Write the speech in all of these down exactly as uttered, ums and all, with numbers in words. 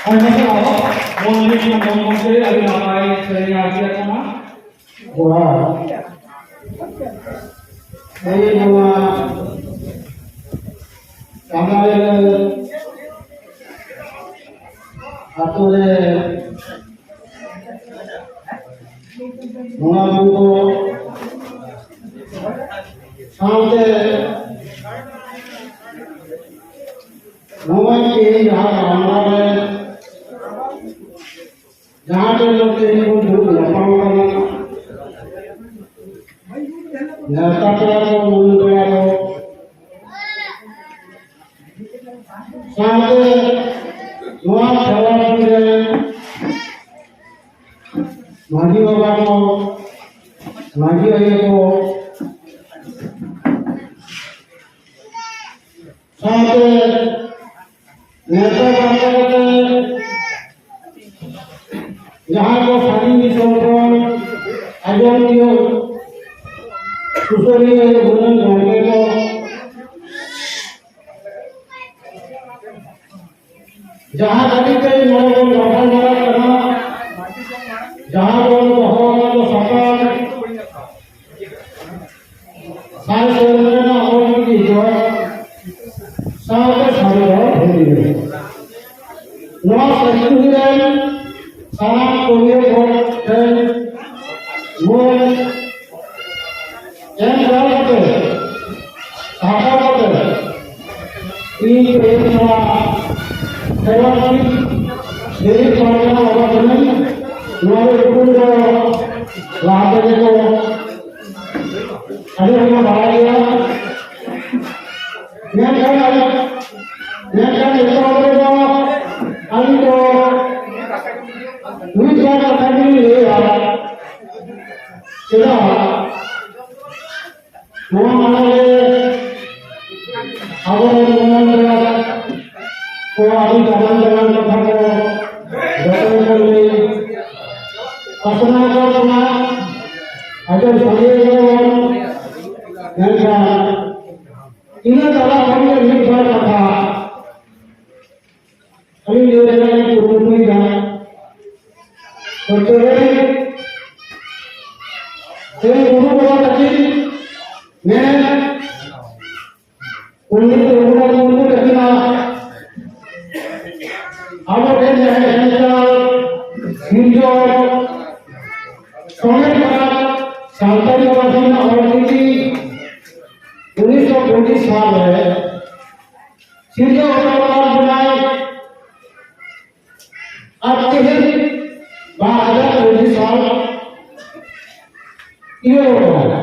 ᱟᱨ ᱱᱤᱛᱚᱜ ᱢᱚᱱ ᱨᱮᱱᱟᱜ ᱢᱚᱱ ᱢᱚᱱᱛᱮ ᱟᱹᱰᱤ ᱱᱟᱯᱟᱭ ᱥᱮᱨᱮᱧ ᱟᱨ ᱪᱮᱫ ᱠᱟᱱᱟ? ᱡᱚᱦᱟᱨ᱾ ᱛᱮᱦᱮᱧ ᱱᱚᱣᱟ ᱠᱟᱢᱟᱨ ᱟᱛᱳ ᱨᱮ ᱱᱚᱣᱟ ᱠᱚ ᱥᱟᱶᱛᱮ ᱱᱚᱜᱼᱚᱭ ᱛᱮᱦᱮᱧ ᱡᱟᱦᱟᱸ ᱠᱟᱢᱟᱨ ᱨᱮ ᱡᱟᱦᱟᱸ ᱴᱷᱮᱱ ᱱᱚᱛᱮ ᱵᱚᱱ ᱫᱩᱲᱩᱵ ᱧᱟᱯᱟᱢ ᱠᱟᱱᱟ, ᱱᱮᱣᱛᱟ ᱯᱮᱲᱟ ᱠᱚ, ᱢᱟᱹᱱ ᱯᱮᱲᱟ ᱠᱚ, ᱥᱟᱶᱛᱮ ᱱᱚᱣᱟ ᱠᱷᱮᱞᱣᱟᱲ ᱨᱮᱱ ᱢᱟᱹᱡᱷᱤ ᱵᱟᱵᱟ ᱠᱚ, ᱢᱟᱹᱡᱷᱤ ᱟᱭᱳ ᱠᱚ, ᱥᱟᱶᱛᱮ ᱱᱮᱣᱛᱟ ᱵᱟᱨᱛᱮ ᱠᱟᱛᱮ ᱡᱟᱦᱟᱸ ᱠᱚ ᱥᱟᱺᱜᱤᱧ ᱫᱤᱥᱚᱢ ᱠᱷᱚᱱ ᱟᱸᱡᱚᱢ ᱛᱤᱭᱳᱜ ᱥᱩᱥᱟᱹᱨᱤᱭᱟᱹ ᱜᱩᱱᱟᱹᱱ ᱜᱚᱢᱠᱮ ᱠᱚ, ᱡᱟᱦᱟᱸ ᱠᱷᱟᱹᱛᱤᱨ ᱛᱮ ᱱᱚᱰᱮ ᱵᱚᱱ ᱜᱟᱯᱟᱞᱢᱟᱨᱟᱜ ᱠᱟᱱᱟ, ᱡᱟᱦᱟᱸ ᱵᱚᱱ ᱫᱚᱦᱚ ᱟᱠᱟᱫ ᱫᱚ ᱥᱟᱛᱟᱢ, ᱥᱟᱭ ᱥᱮᱨᱢᱟ ᱨᱮᱱᱟᱜ ᱚᱞ ᱪᱤᱠᱤ ᱡᱚ ᱥᱟᱶᱛᱮ ᱥᱟᱹᱨᱤ ᱦᱚᱲ ᱵᱷᱟᱹᱜᱤ᱾ ᱱᱚᱣᱟ ᱥᱟᱹᱨᱤ ᱨᱮᱱ ᱥᱟᱱᱟᱢ ᱠᱚᱜᱮ ᱦᱚᱲ ᱴᱷᱮᱱ ᱢᱟᱹᱱ ᱮᱢ ᱫᱟᱲᱮ ᱠᱟᱛᱮ, ᱥᱟᱨᱦᱟᱣ ᱠᱟᱛᱮ, ᱤᱧ ᱛᱮᱦᱮᱧ ᱱᱚᱣᱟ ᱥᱮᱵᱟ ᱞᱟᱹᱜᱤᱫ ᱫᱮᱨᱤ ᱯᱟᱨᱜᱟᱱᱟ ᱵᱟᱵᱟ ᱠᱟᱹᱱᱟᱹᱧ᱾ ᱱᱚᱣᱟ ᱨᱮ ᱩᱯᱨᱩᱢ ᱫᱚ ᱞᱟᱦᱟ ᱛᱮᱜᱮ ᱠᱚ ᱟᱹᱰᱤ ᱦᱚᱲ ᱠᱚ ᱵᱟᱲᱟᱭ ᱜᱮᱭᱟ᱾ ᱢᱮᱱᱠᱷᱟᱱ ᱟᱹᱞᱤᱧ, ᱢᱮᱱᱠᱷᱟᱱ ᱮᱛᱚᱦᱚᱵ ᱨᱮᱫᱚ ᱟᱹᱞᱤᱧ ᱫᱚ ᱢᱤᱫ ᱵᱟᱨ ᱠᱟᱛᱷᱟ ᱜᱮᱞᱤᱧ ᱞᱟᱹᱭᱟ᱾ ᱪᱮᱫᱟᱜ ᱱᱚᱣᱟ ᱢᱟᱲᱟᱝ ᱨᱮ ᱟᱵᱚᱨᱮᱱ ᱢᱟᱹᱱ ᱯᱮᱲᱟ ᱠᱚ ᱟᱹᱰᱤ ᱫᱟᱢᱟᱱ ᱫᱟᱢᱟᱱ ᱠᱟᱛᱷᱟ ᱠᱚ ᱡᱚᱛᱚ ᱜᱮᱠᱚ ᱞᱟᱹᱭ ᱯᱟᱥᱱᱟᱣ ᱟᱠᱟᱫ ᱵᱚᱱᱟ᱾ ᱟᱸᱡᱚᱢ ᱥᱟᱰᱮ ᱠᱟᱫᱟ ᱵᱚᱱ, ᱢᱮᱱᱠᱷᱟᱱ ᱤᱱᱟᱹ ᱛᱟᱞᱟ ᱠᱷᱚᱱ ᱜᱮ ᱢᱤᱫ ᱵᱟᱨ ᱠᱟᱛᱷᱟ ᱟᱹᱞᱤᱧ ᱨᱮᱱᱟᱜ ᱤᱧ ᱠᱩᱨᱩᱢᱩᱴᱩᱭᱮᱫᱟ᱾ ᱛᱚ ᱛᱮᱦᱮᱧ ᱛᱮᱦᱮᱧ ᱜᱩᱨᱩ ᱵᱟᱵᱟ ᱛᱟᱹᱠᱤᱱ ᱢᱮᱱ ᱯᱚᱱᱰᱤᱛ ᱨᱚᱜᱷᱩᱱᱟᱛᱷ ᱢᱩᱨᱢᱩ ᱛᱟᱹᱠᱤᱱᱟᱜ ᱟᱵᱚ ᱴᱷᱮᱱ ᱡᱟᱦᱟᱸ ᱮᱱᱮᱡ ᱥᱤᱨᱡᱚᱱ ᱥᱚᱢᱮᱛ ᱠᱟᱱᱟ ᱥᱟᱱᱛᱟᱲᱤ ᱯᱟᱹᱨᱥᱤ ᱨᱮᱱᱟᱜ ᱚᱞᱪᱤᱠᱤ ᱩᱱᱤᱥᱥᱚ ᱯᱚᱸᱪᱤᱥ ᱥᱟᱞ ᱨᱮ ᱥᱤᱨᱡᱟᱹᱣ ᱦᱚᱴᱚ ᱠᱟᱜ ᱵᱚᱱᱟᱭ᱾ ᱟᱨ ᱛᱮᱦᱮᱧ ᱵᱟᱨ ᱦᱟᱡᱟᱨ ᱯᱚᱸᱪᱤᱥ ᱥᱟᱞ ᱤᱭᱟᱹ ᱠᱟᱱᱟ᱾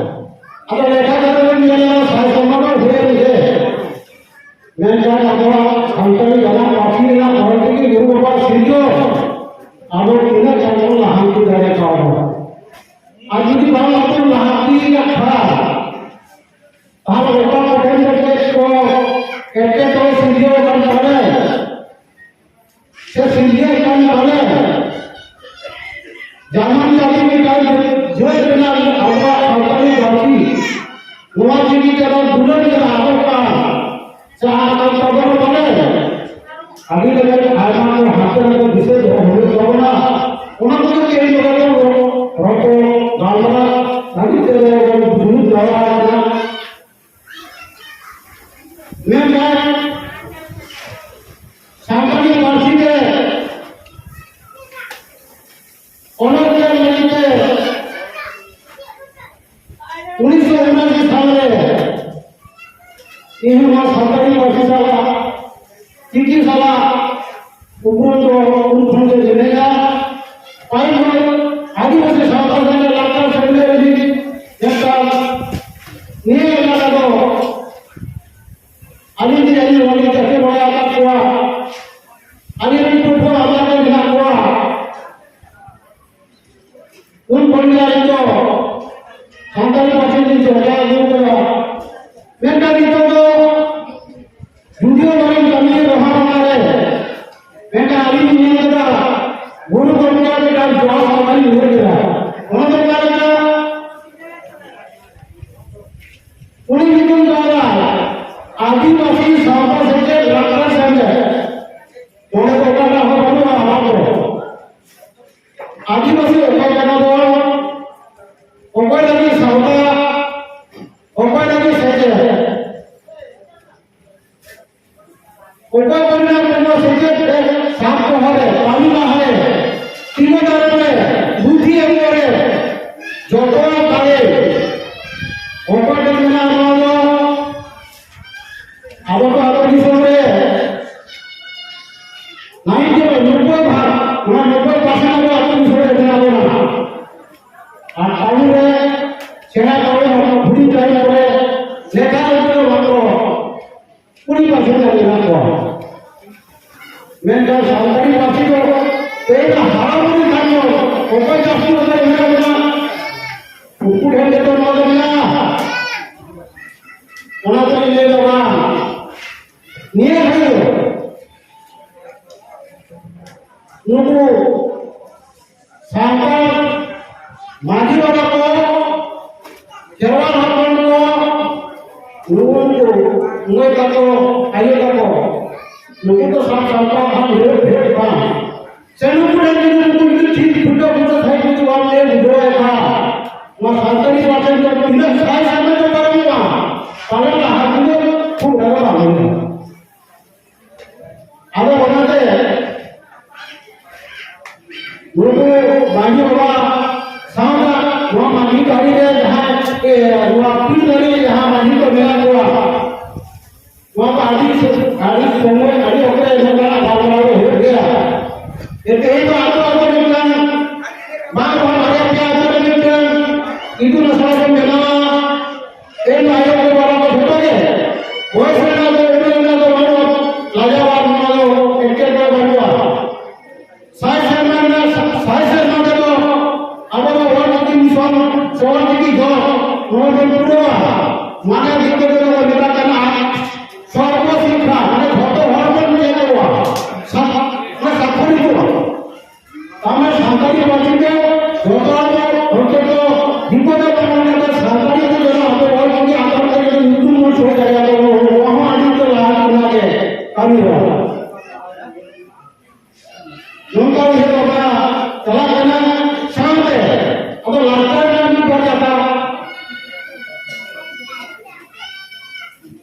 ᱟᱫᱚ ᱞᱮᱠᱷᱟ ᱠᱟᱛᱮ ᱵᱚᱱ ᱧᱮᱞᱟ, ᱥᱟᱭ ᱥᱮᱨᱢᱟ ᱫᱚ ᱦᱩᱭᱮᱱ ᱜᱮ, ᱢᱮᱱᱠᱷᱟᱱ ᱟᱵᱚᱣᱟᱜ ᱥᱟᱱᱛᱟᱲᱤ ᱡᱟᱱᱟᱢ ᱯᱟᱹᱨᱥᱤ ᱨᱮᱱᱟᱜ ᱚᱞᱪᱤᱠᱤ ᱜᱩᱨᱩ ᱵᱟᱵᱟ ᱥᱤᱨᱡᱚᱱ ᱟᱵᱚ ᱛᱤᱱᱟᱹᱜ ᱜᱟᱱ ᱵᱚᱱ ᱞᱟᱦᱟᱱᱛᱤ ᱫᱟᱲᱮ ᱠᱟᱣᱫᱟ᱾ ᱟᱨ ᱡᱩᱫᱤ ᱵᱟᱝ ᱵᱚᱱ ᱞᱟᱦᱟᱱᱛᱤ ᱠᱟᱜ ᱠᱷᱟᱱ, ᱛᱟᱦᱚᱞᱮ ᱚᱠᱟ ᱠᱚᱴᱷᱮᱱ ᱫᱚ ᱪᱮᱫ ᱠᱚ ᱮᱴᱠᱮᱴᱚᱬᱮ ᱥᱤᱨᱡᱟᱹᱣ ᱟᱠᱟᱱ ᱛᱟᱵᱚᱱᱟ? ᱥᱮ ᱥᱤᱨᱡᱟᱹᱜ ᱠᱟᱱ ᱛᱟᱞᱮ ᱡᱟᱨᱢᱟᱱ ᱡᱟᱹᱛᱤ ᱢᱤᱫᱴᱟᱝ ᱡᱟᱹᱛ ᱨᱮᱱᱟᱜ ᱟᱵᱚᱣᱟᱜ ᱥᱟᱱᱛᱟᱲᱤ ᱯᱟᱹᱨᱥᱤ ᱱᱚᱣᱟ ᱪᱤᱠᱤ ᱛᱮ ᱟᱵᱚ ᱫᱩᱞᱟᱹᱲ ᱛᱮ ᱟᱵᱚᱜ ᱠᱟᱱ ᱥᱮ ᱟᱫ ᱠᱟᱱ ᱛᱟᱵᱚᱱᱟ ᱵᱚᱞᱮ ᱟᱹᱰᱤ ᱞᱮᱠᱟᱱ ᱟᱭᱢᱟ ᱠᱚ ᱦᱟᱱᱛᱮ ᱱᱟᱛᱮ ᱫᱤᱥᱟᱹ ᱫᱚᱦᱚ ᱦᱩᱭᱩᱜ ᱛᱟᱵᱚᱱᱟ᱾ ᱚᱱᱟ ᱠᱚᱜᱮ ᱛᱮᱦᱮᱧ ᱱᱚᱰᱮ ᱵᱚᱱ ᱨᱚᱯᱚᱲ ᱜᱟᱞᱢᱟᱨᱟᱣ ᱞᱟᱹᱜᱤᱫ ᱛᱮ ᱵᱚᱱ ᱫᱩᱲᱩᱵ ᱡᱟᱣᱨᱟ ᱟᱠᱟᱱᱟ᱾ ᱢᱮᱱᱠᱷᱟᱱ ᱥᱟᱱᱛᱟᱲᱤ ᱯᱟᱹᱨᱥᱤ ᱛᱮ ᱚᱱᱚᱞ ᱛᱮᱭᱟᱨ ᱞᱟᱹᱜᱤᱫ ᱛᱮ ᱩᱱᱤᱥᱥᱚ ᱩᱱᱟᱥᱤ ᱥᱟᱞ ᱨᱮ ᱤᱧ ᱦᱚᱸ ᱱᱚᱣᱟ ᱥᱟᱱᱛᱟᱲᱤ ᱯᱟᱹᱨᱥᱤ ᱥᱟᱞᱟᱜ ᱪᱤᱠᱤ ᱥᱟᱞᱟᱜ ᱩᱯᱨᱩᱢ ᱫᱚ ᱩᱱ ᱠᱷᱚᱱ ᱜᱮ ᱢᱤᱱᱟᱹᱧᱟ᱾ ᱛᱟᱭᱚᱢ ᱨᱮ ᱟᱹᱫᱤᱵᱟᱹᱥᱤ ᱥᱟᱶᱛᱟ ᱥᱮᱢᱞᱮᱫ ᱞᱟᱠᱪᱟᱨ ᱥᱮᱢᱞᱮᱫ ᱨᱤᱱᱤᱡ ᱢᱤᱫᱴᱟᱝ ᱱᱤᱭᱟᱹ ᱮᱞᱟᱠᱟ ᱫᱚ ᱟᱹᱞᱤᱧ ᱜᱮ ᱟᱹᱞᱤᱧ ᱦᱚᱸᱞᱤᱧ ᱪᱟᱹᱠᱨᱤ ᱵᱟᱲᱟ ᱟᱠᱟᱫ ᱠᱚᱣᱟ᱾ ᱟᱹᱞᱤᱧ ᱨᱮᱱ ᱯᱟᱹᱴᱷᱩᱣᱟᱹ ᱟᱭᱢᱟ ᱜᱮ ᱢᱮᱱᱟᱜ ᱠᱚᱣᱟ᱾ ᱩᱱ ᱠᱷᱚᱱ ᱜᱮ ᱟᱹᱞᱤᱧ ᱫᱚ ᱥᱟᱱᱛᱟᱲᱤ ᱯᱟᱹᱨᱥᱤ ᱞᱤᱧ ᱪᱚᱨᱪᱟ ᱟᱹᱜᱩ ᱠᱟᱫᱟ᱾ ᱢᱮᱱᱠᱷᱟᱱ ᱱᱤᱛᱚᱜ ᱫᱚ ᱡᱩᱫᱤᱭᱳ ᱵᱟᱹᱞᱤᱧ ᱠᱟᱹᱢᱤ ᱨᱮᱦᱚᱸ ᱚᱱᱟ ᱨᱮ, ᱢᱮᱱᱠᱷᱟᱱ ᱟᱹᱞᱤᱧ ᱞᱤᱧ ᱧᱮᱞ ᱠᱮᱫᱟ, ᱜᱩᱨᱩ ᱜᱚᱢᱠᱮᱭᱟᱜ ᱢᱤᱫᱴᱟᱝ ᱡᱚᱥ ᱟᱹᱞᱤᱧ ᱩᱭᱦᱟᱹᱨ ᱠᱮᱫᱟ᱾ ᱚᱱᱟ ᱫᱚ ᱚᱠᱟ ᱞᱮᱠᱟ? ᱩᱱᱤ ᱧᱩᱛᱩᱢ ᱠᱟᱱᱟ ᱟᱹᱫᱤᱵᱟᱹᱥᱤ ᱥᱟᱶᱛᱟ ᱥᱮᱪᱮᱫ ᱞᱟᱠᱪᱟᱨ ᱥᱮᱢᱞᱮᱫ᱾ ᱚᱸᱰᱮ ᱫᱚ ᱚᱠᱟ ᱱᱩᱠᱩ ᱥᱟᱱᱛᱟᱲ ᱢᱟᱹᱡᱷᱤ ᱵᱟᱵᱟ ᱠᱚ, ᱠᱷᱮᱨᱣᱟᱞ ᱦᱚᱯᱚᱱ ᱠᱚ, ᱱᱩᱠᱩ ᱢᱟᱹᱭ ᱛᱟᱠᱚ, ᱟᱭᱳ ᱛᱟᱠᱚ, ᱱᱩᱠᱩ ᱫᱚ ᱥᱟᱵ ᱥᱟᱱᱛᱟᱲ ᱠᱷᱟᱱ ᱰᱷᱮᱨ ᱰᱷᱮᱨ ᱵᱟᱝ᱾ ᱥᱮ ᱱᱩᱠᱩ ᱨᱮᱱ ᱡᱩᱫᱤ ᱱᱩᱠᱩ ᱡᱩᱫᱤ ᱴᱷᱤᱠ ᱯᱷᱩᱴᱟᱹ ᱯᱷᱩᱴᱟᱹ ᱥᱟᱺᱦᱤᱡ ᱡᱩᱫᱤ ᱵᱟᱢ ᱞᱟᱹᱭ ᱵᱩᱡᱷᱟᱹᱣᱟᱭ ᱠᱷᱟᱱ, ᱱᱚᱣᱟ ᱥᱟᱱᱛᱟᱲᱤ ᱯᱟᱹᱨᱥᱤ ᱫᱚ ᱛᱤᱱᱟᱹᱜ ᱥᱟᱭ ᱥᱮᱨᱢᱟ ᱫᱚ ᱯᱟᱨᱚᱢᱚᱜᱼᱟ, ᱯᱟᱞᱮᱱ ᱞᱟᱦᱟ ᱛᱮᱫᱚ ᱠᱷᱩᱵ ᱰᱷᱮᱨ ᱵᱟᱝ ᱦᱩᱭᱩᱜᱼᱟ᱾ ᱟᱫᱚ ᱚᱱᱟᱛᱮ ᱱᱩᱠᱩ ᱢᱟᱹᱡᱷᱤ ᱵᱟᱵᱟ ᱥᱟᱶᱛᱮ ᱱᱚᱣᱟ ᱢᱟᱹᱡᱷᱤ ᱫᱟᱲᱮ ᱨᱮ ᱡᱟᱦᱟᱸ, ᱮ, ᱱᱚᱣᱟ ᱯᱤᱲ ᱫᱟᱲᱮ ᱨᱮ ᱡᱟᱦᱟᱸ ᱢᱟᱹᱡᱷᱤ ᱠᱚ ᱢᱮᱱᱟᱜ ᱠᱚᱣᱟ, ᱱᱚᱣᱟ ᱫᱚ ᱟᱹᱰᱤ, ᱟᱹᱰᱤ ᱥᱚᱢᱚᱭ, ᱟᱹᱰᱤ ᱚᱠᱛᱚ ᱮᱢ ᱠᱟᱱᱟ, ᱜᱟᱞᱢᱟᱨᱟᱣ ᱫᱚ ᱦᱩᱭᱩᱜ ᱜᱮᱭᱟ᱾ ᱮ, ᱛᱮᱦᱮᱧ ᱫᱚ ᱟᱹᱛᱩ ᱟᱹᱛᱩ ᱨᱮ ᱢᱤᱫᱴᱟᱝ, ᱵᱟᱝ ᱨᱮᱦᱚᱸ ᱵᱟᱨᱭᱟ ᱯᱮᱭᱟ ᱟᱹᱛᱩ ᱨᱮ ᱢᱤᱫᱴᱟᱝ ᱤᱛᱩᱱ ᱟᱥᱲᱟ ᱵᱚᱱ ᱵᱮᱱᱟᱣᱟ᱾ ᱮᱱ ᱟᱭᱳ ᱠᱚ ᱵᱟᱵᱟ ᱠᱚ ᱡᱷᱚᱛᱚ ᱜᱮ ᱵᱚᱭᱮᱥ ᱨᱮᱱᱟᱜ ᱫᱚ ᱩᱢᱮᱨ ᱨᱮᱱᱟᱜ ᱫᱚ ᱵᱟᱹᱱᱩᱜᱼᱟ, ᱞᱟᱡᱟᱣ ᱟᱨ ᱱᱚᱣᱟ ᱫᱚ ᱮᱴᱠᱮᱴᱚᱬᱮ ᱵᱟᱹᱱᱩᱜᱼᱟ᱾ ᱥᱟᱭ ᱥᱮᱨᱢᱟ ᱨᱮᱱᱟᱜ ᱥᱟ-, ᱥᱟᱭ ᱥᱮᱨᱢᱟ ᱛᱮᱫᱚ ᱟᱵᱚ ᱫᱚ ᱚᱞ ᱪᱤᱠᱤ ᱢᱤᱥᱚᱱ ᱥᱮ ᱚᱞ ᱪᱤᱠᱤ ᱡᱚᱥ ᱱᱚᱣᱟ ᱵᱚᱱ ᱯᱩᱨᱟᱹᱣᱟ᱾ ᱢᱟᱱᱮ ᱫᱤᱠ ᱛᱮᱫᱚ ᱵᱚᱱ ᱢᱮᱛᱟᱜ ᱠᱟᱱᱟ ᱥᱚᱨᱵᱚ ᱥᱤᱠᱠᱷᱟ, ᱢᱟᱱᱮ ᱡᱷᱚᱛᱚ ᱦᱚᱲ ᱵᱚᱱ ᱪᱮᱫ ᱠᱚᱣᱟ, ᱥᱟ-, ᱢᱟᱱᱮ ᱥᱟᱠᱷᱚᱨᱤ ᱠᱚᱣᱟ᱾ ᱛᱟᱨᱢᱟᱱᱮ ᱥᱟᱱᱛᱟᱲᱤ ᱯᱟᱹᱨᱥᱤ ᱛᱮ ᱡᱚᱛᱚ ᱟᱵᱚ ᱦᱚᱭᱛᱳ ᱫᱤᱠᱩ ᱛᱮ ᱵᱟᱝ ᱠᱟᱛᱮ ᱥᱟᱱᱛᱟᱲᱤ ᱛᱮ ᱡᱮᱱᱚ ᱟᱵᱚ ᱚᱞ ᱪᱤᱠᱤ ᱟᱸᱫᱳᱲ ᱛᱮ ᱡᱩᱫᱤ ᱧᱩᱛᱩᱢ ᱵᱚᱱ ᱥᱚᱦᱚ ᱫᱟᱲᱮᱭᱟᱜᱼᱟ, ᱛᱚ ᱱᱚᱣᱟ ᱦᱚᱸ ᱟᱹᱰᱤ ᱩᱛᱟᱹᱨ ᱞᱟᱦᱟ ᱨᱮᱱᱟᱜ ᱜᱮ ᱠᱟᱹᱢᱤ ᱦᱚᱨᱟ᱾ ᱱᱚᱝᱠᱟ ᱩᱭᱦᱟᱹᱨ ᱵᱷᱟᱵᱽᱱᱟ ᱪᱟᱞᱟᱜ ᱠᱟᱱᱟ᱾ ᱥᱟᱶᱛᱮ ᱟᱫᱚ ᱞᱟᱠᱪᱟᱨ ᱨᱮᱱᱟᱜ ᱢᱤᱫ ᱵᱟᱨ ᱠᱟᱛᱷᱟ,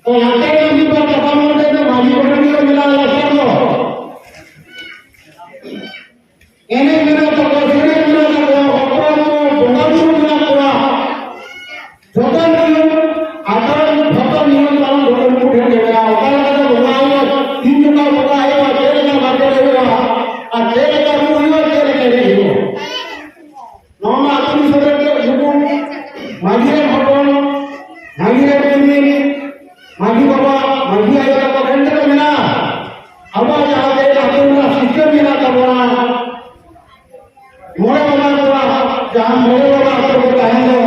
ᱛᱚ ᱞᱟᱠᱪᱟᱨ ᱨᱮᱱᱟᱜ ᱢᱤᱫ ᱵᱟᱨ ᱠᱟᱛᱷᱟ ᱢᱮᱱᱛᱮ ᱫᱚ ᱢᱟᱹᱡᱷᱤ ᱠᱚᱴᱷᱮᱱ ᱜᱮ ᱢᱮᱱᱟᱜᱼᱟ ᱞᱟᱠᱪᱟᱨ ᱫᱚ᱾ ᱮᱱᱮᱡ ᱢᱮᱱᱟᱜ ᱛᱟᱠᱚᱣᱟ, ᱥᱮᱨᱮᱧ ᱢᱮᱱᱟᱜ ᱛᱟᱠᱚᱣᱟ, ᱦᱚᱯᱚᱱ ᱠᱚ ᱵᱚᱸᱜᱟ ᱵᱩᱨᱩ ᱢᱮᱱᱟᱜ ᱠᱚᱣᱟ᱾ ᱡᱚᱛᱚ ᱱᱤᱭᱚᱢ ᱟᱪᱟᱨ, ᱡᱚᱛᱚ ᱱᱤᱭᱚᱢ ᱠᱟᱱᱩᱱ ᱡᱚᱛᱚ ᱱᱩᱠᱩ ᱴᱷᱮᱱ ᱜᱮ ᱢᱮᱱᱟᱜᱼᱟ᱾ ᱚᱠᱟ ᱞᱮᱠᱟᱛᱮ ᱵᱚᱸᱜᱟ ᱦᱩᱭᱩᱜᱼᱟ, ᱛᱤᱱ ᱡᱚᱠᱷᱟ ᱵᱚᱸᱜᱟ ᱦᱩᱭᱩᱜᱼᱟ, ᱪᱮᱫ ᱞᱮᱠᱟ ᱵᱟᱨᱮ ᱦᱩᱭᱩᱜᱼᱟ, ᱟᱨ ᱪᱮᱫ ᱞᱮᱠᱟ ᱨᱩ ᱦᱩᱭᱩᱜᱼᱟ, ᱪᱮᱫ ᱞᱮᱠᱟ ᱮᱱᱮᱡ ᱦᱩᱭᱩᱜᱼᱟ᱾ ᱱᱚᱣᱟ ᱢᱟ ᱟᱹᱛᱩ ᱫᱤᱥᱚᱢ ᱨᱮ ᱱᱩᱠᱩ ᱢᱟᱹᱡᱷᱤ ᱨᱮᱱ ᱦᱚᱯᱚᱱ, ᱢᱟᱹᱡᱷᱤ ᱨᱮᱱ ᱠᱩᱲᱤ, ᱢᱟᱹᱡᱷᱤ ᱵᱟᱵᱟ, ᱢᱟᱹᱡᱷᱤ ᱟᱭᱳ ᱛᱟᱠᱚ ᱴᱷᱮᱱ ᱜᱮ ᱢᱮᱱᱟᱜᱼᱟ᱾ ᱟᱵᱚᱣᱟᱜ ᱡᱟᱦᱟᱸ ᱛᱮ ᱟᱹᱛᱩ ᱨᱮᱱᱟᱜ system ᱢᱮᱱᱟᱜ ᱛᱟᱵᱚᱱᱟ, ᱢᱚᱬᱮ ᱵᱟᱵᱟ ᱠᱚᱣᱟᱜ ᱡᱟᱦᱟᱸ ᱢᱚᱬᱮ ᱵᱟᱵᱟ ᱟᱛᱳ ᱠᱚ ᱛᱟᱦᱮᱱ ᱫᱚ,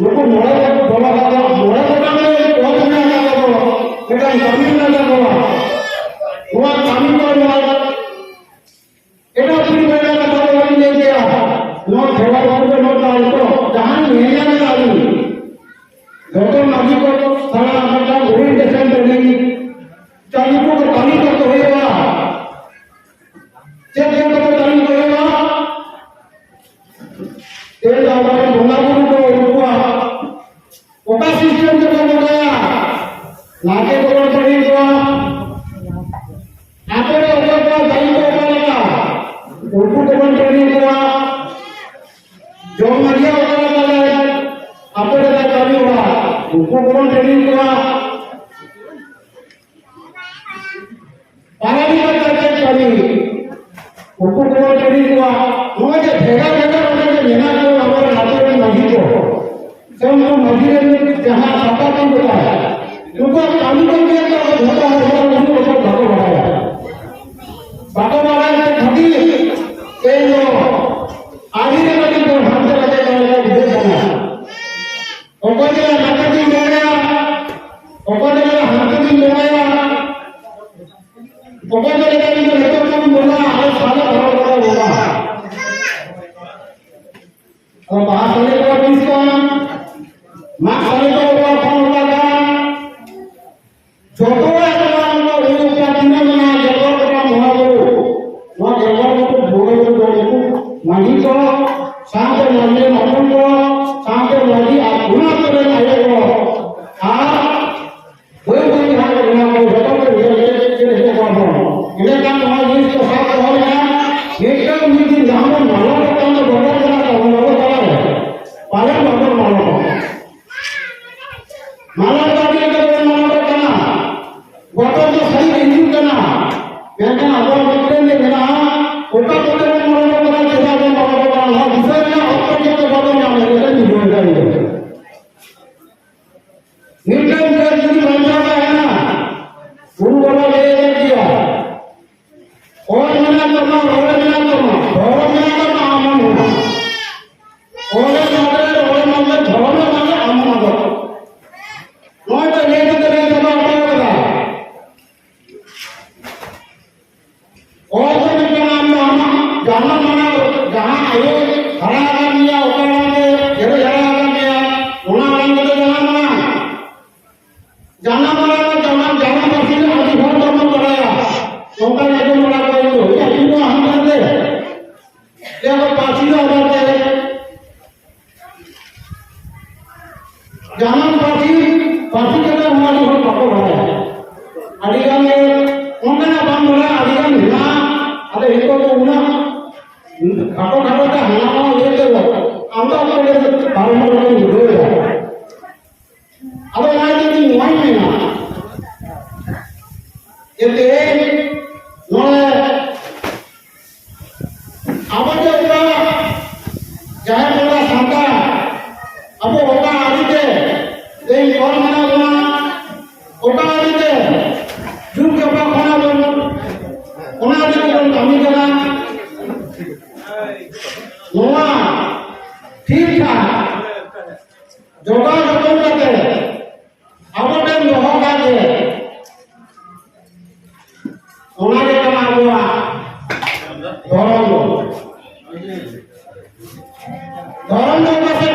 ᱱᱩᱠᱩ ᱢᱚᱬᱮ ᱵᱟᱵᱟ ᱠᱚᱣᱟᱜ ᱢᱚᱬᱮ ᱜᱚᱴᱟᱝ ᱜᱮ ᱯᱚᱫᱽ ᱢᱮᱱᱟᱜ ᱛᱟᱠᱚᱣᱟ, ᱢᱤᱫᱴᱟᱝ ᱠᱟᱹᱢᱤ ᱢᱮᱱᱟᱜ ᱛᱟᱠᱚᱣᱟ᱾ ᱱᱚᱣᱟ ᱠᱟᱹᱢᱤ ᱠᱚ ᱱᱚᱣᱟ ᱧᱮᱧᱮᱞ ᱟᱹᱨᱤ, ᱡᱚᱛᱚ ᱢᱟᱹᱡᱷᱤ ᱠᱚ ᱥᱟᱞᱟᱜ ᱢᱤᱫᱴᱟᱝ orientation training ᱪᱟᱹᱞᱩ ᱠᱚ ᱠᱟᱹᱢᱤ ᱠᱚ ᱦᱩᱭᱩᱜᱼᱟ᱾ ᱪᱮᱫ ᱪᱮᱫ ᱠᱚ ᱠᱟᱹᱢᱤ ᱠᱚ ᱦᱩᱭᱩᱜᱼᱟ? ᱛᱮᱦᱮᱧ ᱫᱚ ᱟᱵᱚᱨᱮᱱ ᱵᱚᱸᱜᱟ ᱵᱩᱨᱩ ᱠᱚ ᱩᱱᱠᱩᱣᱟᱜ ᱚᱠᱟ system ᱛᱮᱠᱚ ᱵᱚᱸᱜᱟᱭᱟ? ᱱᱟᱭᱠᱮ ᱠᱚᱵᱚᱱ training ᱠᱚᱣᱟ᱾ ᱟᱛᱳ ᱨᱮ ᱚᱠᱚᱭ ᱠᱚᱣᱟᱜ ᱫᱟᱭᱤᱛᱛᱚ ᱚᱠᱟ ᱞᱮᱠᱟ? ᱩᱱᱠᱩ ᱠᱚᱵᱚᱱ training ᱠᱚᱣᱟ᱾ ᱡᱚᱜᱽ ᱢᱟᱹᱡᱷᱤᱭᱟᱜ ᱚᱠᱟ ᱞᱮᱠᱟ ᱞᱮ ᱟᱛᱳ ᱨᱮ ᱠᱟᱹᱢᱤ ᱦᱚᱨᱟ? ᱩᱱᱠᱩ ᱠᱚᱵᱚᱱ training ᱠᱚᱣᱟ᱾ ᱯᱟᱨᱟᱱᱤᱠ ᱟᱜ ᱪᱮᱫ ᱠᱟᱹᱢᱤ? ᱩᱱᱠᱩ ᱠᱚᱵᱚᱱ training ᱠᱚᱣᱟ᱾ ᱱᱚᱜᱼᱚᱭ ᱡᱮ ᱵᱷᱮᱜᱟᱨ ᱵᱷᱮᱜᱟᱨ ᱚᱸᱰᱮ ᱡᱮ ᱢᱮᱱᱟᱜ ᱠᱚ ᱟᱵᱚᱨᱮᱱ ᱟᱛᱳ ᱨᱮᱱ ᱢᱟᱹᱡᱷᱤ ᱠᱚ, ᱥᱮ ᱩᱱᱠᱩ ᱢᱟᱹᱡᱷᱤ ᱨᱮᱱ ᱡᱟᱦᱟᱸ ᱥᱟᱯᱲᱟᱣ ᱠᱚ ᱛᱟᱦᱮᱸ, ᱱᱩᱠᱩᱣᱟᱜ ᱠᱟᱹᱢᱤ ᱠᱚ ᱪᱮᱫ ᱠᱚ ᱡᱷᱚᱛᱚ ᱦᱚᱲ ᱦᱚᱲ ᱩᱱᱠᱩ ᱠᱚ ᱵᱟᱠᱚ ᱵᱟᱲᱟᱭᱟ᱾ ᱵᱟᱠᱚ ᱵᱟᱲᱟᱭ ᱛᱮ ᱠᱷᱟᱹᱛᱤᱨ ᱛᱮᱦᱮᱧ ᱫᱚ ᱟᱹᱰᱤ ᱨᱮ ᱟᱹᱰᱤ ᱠᱚ ᱦᱟᱱᱛᱮ ᱱᱟᱛᱮ ᱠᱟᱱ ᱞᱮᱠᱟ ᱵᱩᱡᱷᱟᱹᱜ ᱠᱟᱱᱟ᱾ ᱚᱠᱚᱭ ᱫᱚ ᱱᱟᱛᱮ ᱫᱤᱱ ᱵᱚᱸᱜᱟᱭᱟ, ᱚᱠᱚᱭ ᱫᱚ ᱦᱟᱱᱛᱮ ᱫᱤᱱ ᱵᱚᱸᱜᱟᱭᱟ, ᱚᱠᱚᱭ ᱫᱚ ᱞᱟᱹᱭᱟ ᱤᱧ ᱫᱚ ᱱᱤᱛᱚᱜ ᱠᱷᱚᱱ ᱵᱚᱸᱜᱟ ᱟᱨ ᱥᱟᱞᱮ ᱵᱟᱨᱚ ᱵᱚᱸᱜᱟ ᱵᱚᱸᱜᱟ᱾ ᱟᱫᱚ ᱵᱟᱦᱟ ᱥᱟᱞᱮ ᱠᱚ ᱛᱤᱥ ᱠᱟᱱ? ᱢᱟᱜ ᱥᱟᱞᱮ ᱠᱚ ᱚᱠᱟ ᱠᱷᱚᱱ ᱚᱠᱟ ᱠᱟᱱ? ᱡᱚᱛᱚᱣᱟᱜ ᱠᱟᱱᱟ ᱱᱚᱣᱟ ᱦᱩᱭᱩᱜ ᱠᱟᱱᱟ ᱛᱤᱱᱟᱹᱜ ᱢᱮᱱᱟᱜᱼᱟ, ᱡᱚᱛᱚ ᱠᱟᱱᱟ ᱵᱚᱸᱜᱟ ᱵᱩᱨᱩ᱾ ᱱᱚᱣᱟ ᱡᱚᱛᱚ ᱠᱚ ᱵᱚᱸᱜᱟ ᱵᱩᱨᱩ ᱫᱚ ᱩᱱᱠᱩ ᱢᱟᱹᱡᱷᱤ ᱠᱚ, ᱥᱟᱶᱛᱮ ᱢᱟᱹᱡᱷᱤ ᱨᱮᱱ ᱦᱚᱯᱚᱱ ᱠᱚ, ᱥᱟᱶᱛᱮ ᱢᱟᱹᱡᱷᱤ ᱟᱨ ᱚᱱᱟ ᱟᱹᱛᱩ ᱨᱮᱱ ᱟᱭᱳ ᱠᱚ, ᱟᱨ ᱵᱟᱹᱭ ᱵᱟᱹᱭ ᱡᱟᱦᱟᱸ ᱠᱚ ᱵᱮᱱᱟᱣ ᱠᱚ ᱡᱚᱛᱚ ᱠᱚ ᱩᱭᱦᱟᱹᱨ ᱠᱮᱫ ᱪᱮᱫ ᱦᱚᱪᱚ ᱠᱚᱣᱟ ᱵᱚᱱ᱾ ᱤᱱᱟᱹᱠᱷᱟᱱ ᱱᱚᱣᱟ ᱡᱤᱱᱤᱥ ᱠᱚ ᱥᱟᱵ ᱫᱚᱦᱚ ᱞᱮᱠᱷᱟᱱ ᱢᱤᱫᱴᱟᱝ ᱢᱤᱫ ᱫᱤᱱ ᱡᱟᱦᱟᱸ ᱵᱚᱱ ᱢᱟᱞᱚᱴᱚᱜ ᱠᱟᱱ ᱫᱚ ᱵᱚᱛᱚᱨ ᱢᱮᱱᱟᱜ ᱛᱟᱵᱚᱱᱟ ᱟᱵᱚ ᱛᱟᱞᱟᱨᱮ, ᱯᱟᱞᱮᱱ ᱵᱟᱵᱚᱱ ᱢᱟᱞᱚᱴᱚᱜᱼᱟ᱾ ᱢᱟᱞᱚᱴ ᱫᱚ ᱟᱹᱰᱤ ᱞᱮᱠᱟ ᱛᱮᱵᱚᱱ ᱢᱟᱞᱚᱴᱚᱜ ᱠᱟᱱᱟ᱾ ᱵᱚᱛᱚᱨ ᱫᱚ ᱥᱟᱹᱨᱤ ᱜᱮ ᱦᱤᱡᱩᱜ ᱠᱟᱱᱟ᱾ ᱢᱮᱱᱠᱷᱟᱱ ᱟᱵᱚᱣᱟᱜ ᱢᱤᱫᱴᱮᱱ ᱜᱮ ᱢᱮᱱᱟᱜᱼᱟ, ᱚᱠᱟ ᱵᱚᱛᱚᱨ ᱵᱚᱱ ᱢᱟᱞᱚᱴᱚᱜ ᱠᱟᱱᱟ, ᱪᱮᱫᱟᱜ ᱵᱚᱱ ᱢᱟᱞᱚᱴᱚᱜ ᱠᱟᱱᱟ, ᱱᱚᱣᱟ ᱫᱤᱥᱟᱹ ᱨᱮᱱᱟᱜ ᱚᱠᱛᱚ ᱪᱮᱫ ᱛᱮ ᱵᱟᱵᱚᱱ ᱧᱟᱢ ᱞᱮᱫᱟ, ᱢᱤᱫᱴᱮᱱ ᱵᱤᱰᱟᱹᱣ ᱠᱟᱱ ᱜᱮᱭᱟ᱾ ᱢᱤᱫᱴᱮᱱ ᱡᱟᱹᱛ ᱡᱩᱫᱤ ᱵᱟᱧᱪᱟᱣ ᱛᱟᱦᱮᱱᱟ, ᱜᱩᱨᱩ ᱵᱟᱵᱟ ᱞᱟᱹᱭ ᱟᱠᱟᱫ ᱜᱮᱭᱟ, ᱚᱞ ᱢᱮᱱᱟᱜ ᱛᱟᱢᱟ, ᱨᱚᱲ ᱢᱮᱱᱟᱜ ᱛᱟᱢᱟ, ᱫᱷᱚᱨᱚᱢ ᱢᱮᱱᱟᱜ ᱛᱟᱢᱟ, ᱟᱢ ᱦᱚᱸ ᱢᱮᱱᱟᱜ᱾ ᱚᱞᱮ ᱢᱟᱫᱮ, ᱨᱚᱲᱮ ᱢᱟᱫᱮ, ᱫᱷᱚᱨᱚᱢᱮ ᱢᱟᱫᱮ, ᱟᱢ ᱦᱚᱸ ᱢᱟᱫᱮ᱾ ᱱᱚᱜᱼᱚᱭ ᱛᱚ ᱞᱟᱹᱭ ᱠᱟᱛᱮ ᱞᱟᱹᱭ ᱪᱟᱵᱟ ᱦᱚᱴᱚ ᱠᱟᱫᱟ᱾ ᱚᱞ ᱫᱚ ᱢᱤᱫᱴᱟᱝ ᱟᱢ ᱫᱚ ᱟᱢᱟᱜ ᱡᱟᱱᱟᱢ ᱟᱲᱟᱝ, ᱡᱟᱦᱟᱸ ᱟᱭᱳ ᱦᱟᱨᱟ ᱟᱠᱟᱫ ᱢᱮᱭᱟ, ᱚᱠᱟ ᱟᱲᱟᱝ ᱛᱮ ᱡᱮᱨᱮᱲ ᱦᱟᱨᱟ ᱱᱤᱛᱚᱜ ᱫᱚ ᱩᱱᱟᱹᱜ ᱠᱷᱟᱴᱚ ᱠᱷᱟᱴᱚ ᱛᱮ ᱦᱟᱱᱟ ᱱᱟᱣᱟ ᱞᱟᱹᱭ ᱛᱮᱫᱚ ᱟᱢ ᱫᱚ ᱟᱢ ᱛᱮᱜᱮ ᱯᱟᱨᱚᱢ ᱯᱟᱨᱚᱢ ᱵᱩᱡᱷᱟᱹᱣ ᱮᱫᱟ᱾ ᱟᱫᱚ ᱚᱱᱟ ᱡᱩᱫᱤ ᱱᱚᱣᱟᱧ ᱢᱮᱱᱟ ᱡᱮ ᱛᱮᱦᱮᱧ ᱱᱚᱰᱮ ᱟᱵᱚ ᱡᱮ ᱚᱠᱟ ᱡᱟᱦᱮᱨ ᱵᱚᱸᱜᱟ ᱥᱟᱱᱛᱟᱲ ᱟᱵᱚ ᱚᱠᱟ ᱟᱹᱨᱤᱛᱮ ᱛᱮᱦᱮᱧ ᱛᱚᱞ ᱢᱮᱱᱟᱜ ᱵᱚᱱᱟ, ᱚᱠᱟ ᱟᱹᱨᱤᱛᱮ ᱡᱩᱜᱽ ᱡᱟᱯᱟᱜ ᱠᱷᱚᱱᱟᱜ ᱵᱚᱱ ᱚᱱᱟ ᱟᱹᱨᱤ ᱛᱮᱵᱚᱱ ᱠᱟᱹᱢᱤ ᱠᱟᱱᱟ, ᱱᱚᱣᱟ ᱴᱷᱤᱠ ᱴᱷᱟᱠ ᱡᱚᱜᱟᱣ ᱡᱚᱛᱚᱱ ᱠᱟᱛᱮ ᱟᱵᱚ ᱴᱷᱮᱱ ᱫᱚᱦᱚ ᱠᱟᱜ ᱜᱮ, ᱚᱱᱟ ᱜᱮ ᱠᱟᱱᱟ ᱟᱵᱚᱣᱟᱜ ᱫᱷᱚᱨᱚᱢ ᱫᱚ᱾ ᱫᱷᱚᱨᱚᱢ ᱫᱚ ᱚᱠᱟ ᱥᱮᱫ